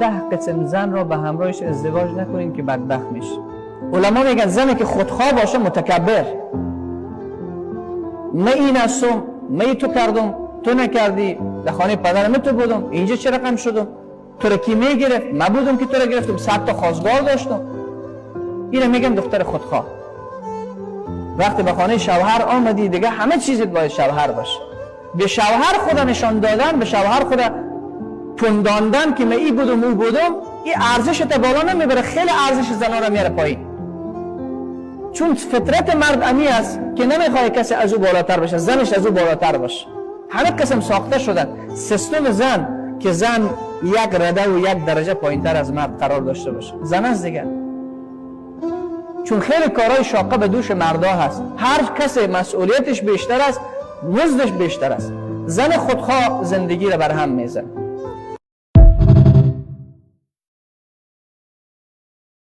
10 قسم زن را به همراهش ازدواج نکنین که بدبخت میشه. علما میگن زنی که خودخواه باشه متکبر، من این هستم، من تو کردم، تو نکردی، در خانه پدرم تو بودم، اینجا چه رقم شدم، تو را کی میگرفت، من بودم که تو را گرفتم، 100 تا خواستگار داشتم. اینو میگن دختر خودخواه. وقتی به خانه شوهر آمدی دیگه همه چیزت باید شوهر باشه. به شوهر خود نشان دادن، به شوهر خود پنداندن که من ای بودم او بودم، این ارزش تا بالا نمیبره، خیلی ارزش زنها را میاره پایین. چون فطرت مرد امی است که نمیخواد کسی از او بالاتر باشه، زنش از او بالاتر باشه. همه قسم ساخته شدن سیستم زن که زن یک رده و یک درجه پایینتر از مرد قرار داشته باشه. زن است دیگه، چون خیلی کارهای شاقه به دوش مردا هست، هر کس مسئولیتش بیشتر است، مزدش بیشتر است. زن خودخواه زندگی را بر هم میزنه.